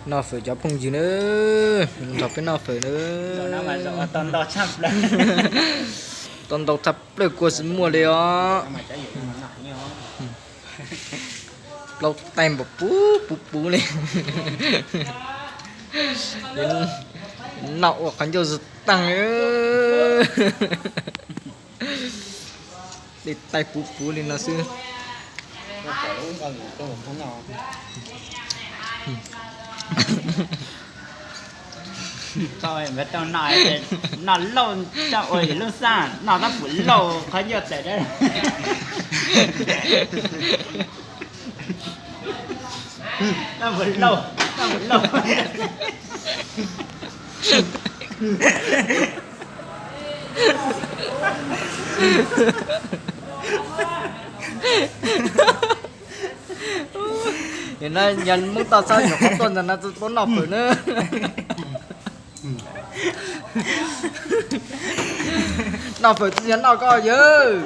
Noj fawm cov phooj ywg na, nrog peb noj fawm na. Tau ntau tshaj plaws kua tsis muaj li os. Plaub tais npaum puv puv puv li. Noj ua qhov ncauj zog tag. Dej tais puv puv li no xwb. Noj lauj, coj ua yus lub xaj noj tab pum lauj qhov ncauj tais. Noj pum lauj, noj pum lauj. Yog no yog Hmoob toj xab nyuam qhuav tuaj ntawm no tsis tau noj fawm na. Noj fawm tsis yog noj koj yawg.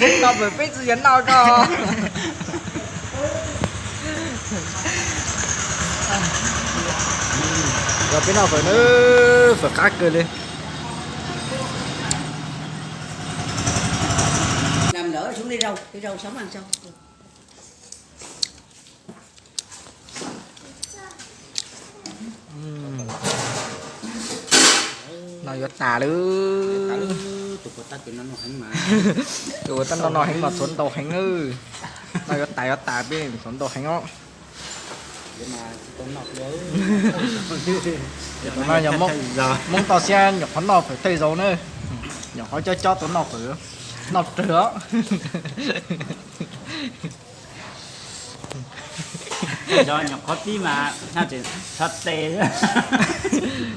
Noj fawm peb tsis yog noj koj. Yog peb noj fawm na, fawm qab kawg li. No yuav tas lawm. Tus puas tab no no heev mas, tus puas tab no no heev mas txhuav ntau heev na. No yuav tas yuav tas peb txhuav ntau heev os. Tus no yog Hmoob toj siab nyuam qhuav noj fawm tej zaus na, nyuam qhuav cob cob tau noj fawm, noj rawg os. Nyuam qhuav pib mas,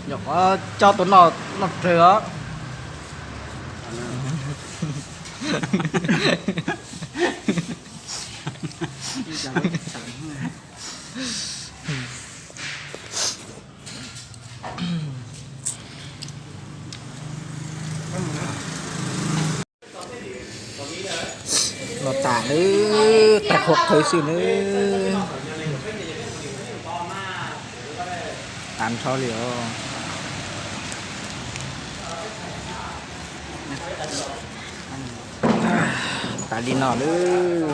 nyuam qhuav cob tau noj, noj rawg os. Los tas lawm, tag qhuav qhawv xwb nawb. Tas nrho li os. Tas li no lawm.